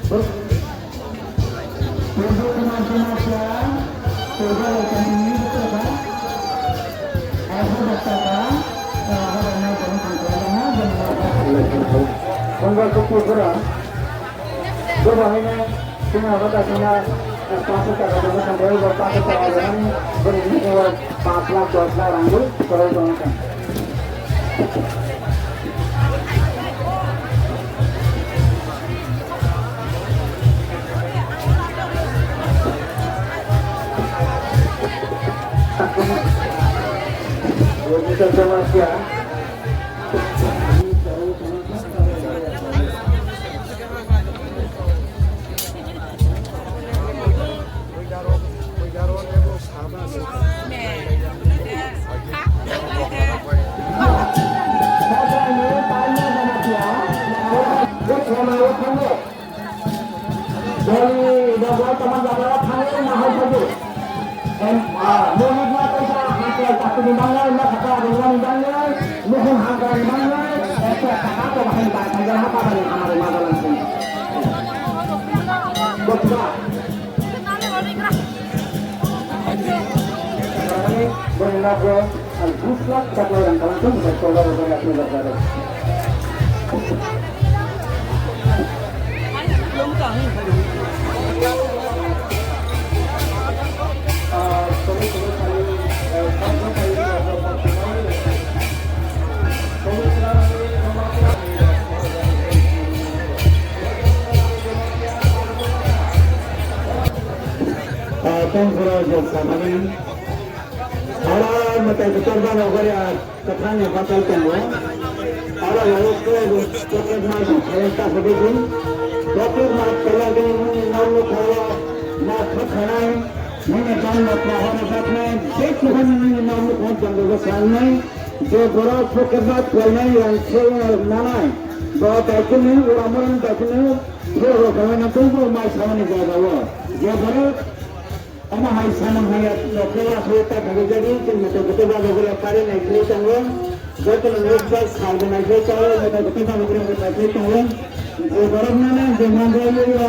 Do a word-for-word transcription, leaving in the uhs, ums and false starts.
Wngkha khe Tripura, bo bo haino chini abo kaisa na, eh, panch sho taka tongma tongkha, bo panch sho taka rwnani, bini bini o panch lakh, dos lakh rang bo kwrwi tongkha. Boni nogo tongma jaga o thangwi nahai phaidu. Em, ah, mohit ma kaisa hangkrai takuni bangnai, ma khata rwmani bangnai, nukhung hangkrai ni bangnai, ekta taka to bahai ba thangwi ha pa bani hamari ma dalan sini. Botba. Boni nogo. Ang bus lak tak lai rang kalang tung, tak tolong rang kalang tung, tak tolong. Ah, thanks for all the family. Oro mwtai kwchar bano gori a kwthang ni bachai tongo. Oro laiyo khe bo pocket mar bo khaiyang ta sadi di. Pocket mar khaiyang di nini nok nukha o ma thok khanai, nini ban no kwahar no jaknai, je kuhani nini nok nukha o jang bo sangnai, je borok pocket mar khainai yang khe manai, bo daikhe ni ura mani daikhe ni phiyok rok khainai tongbo mai samani jaga o. Je borok Omo hai samung hai ya, nokhe ya, hai ta kagwi jadi, chwng moto kotor ba bogor ya pare nai khlai tongo. Joto no nokbar sal bo nai khlai tongo, moto kotor ba bogor ya nai khlai tongo. Je borok nana je manjak ya,